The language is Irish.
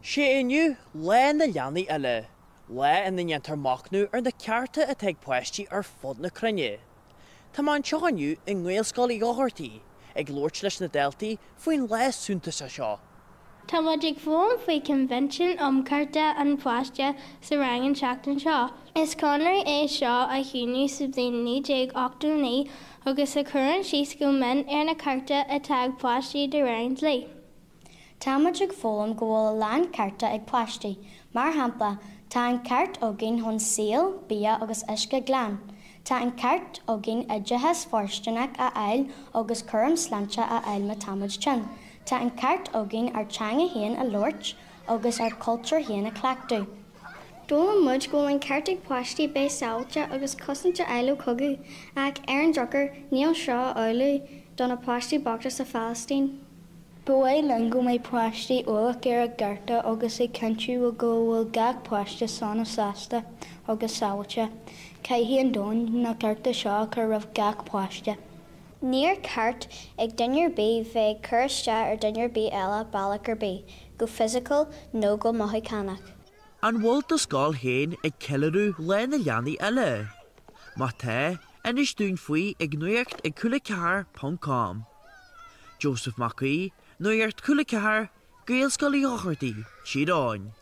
Sé inniu Lá na Leanaí Uile, lá ina ndéantar machnamh ar na cearta atá ag páistí ar fud na cruinne. Tá mé anseo inniu i nGaelscoil Uí Dhochartaigh ag labhairt leis na daltaí faoin lá suntasach seo. Tá muid ag foghlaim faoi Coinbhinsiún um Chearta an Pháiste sa rang an tseachtain seo. Is conradh é seo a shíniú sa bhliain 1989 agus a chuireann síos go mion ar na cearta atá ag páistí de réir an dlí. Tá muid ag foghlaim go bhfuil a lán cearta ag páistí. Mar shampla, tá an ceart againn chun saoil, bia agus uisce glan. Tá an ceart againn oideachas fóirsteanach a fháil agus cúram sláinte a fháil má táimid tinn. Tá an ceart againn ár teanga féin a labhairt agus ár cultúr féin a chleachtadh. D'fhoghlaim muid go bhfuil an ceart ag páistí beith sábháilte agus cosaint a fháil ó chogadh, ach ar an drochuair, níl seo amhlaidh do na páistí bochta sa Phalaistín. Ba mhaith linn go mbeidh páistí eolach ar a gcearta agus ag cinntiú go bhfuil gach páiste sona sásta agus sábháilte. Caithfidh an domhan na cearta seo a chur roimh gach páiste. Níor cheart ag duine ar bith bheith ag cur isteach ar duine ar bith eile bealach ar bith, go fisiciúil nó go mothúchánach. An bhfuil do scoil féin ag ceiliúradh Lá na Leanaí Uile? Má tá, inis dúinn faoi ag nuacht ag cúla4.com. Joseph Mac Aoidh, Nuacht Cúla 4, Gaelscoil Uí Dhochartaigh, Tír Eoghain.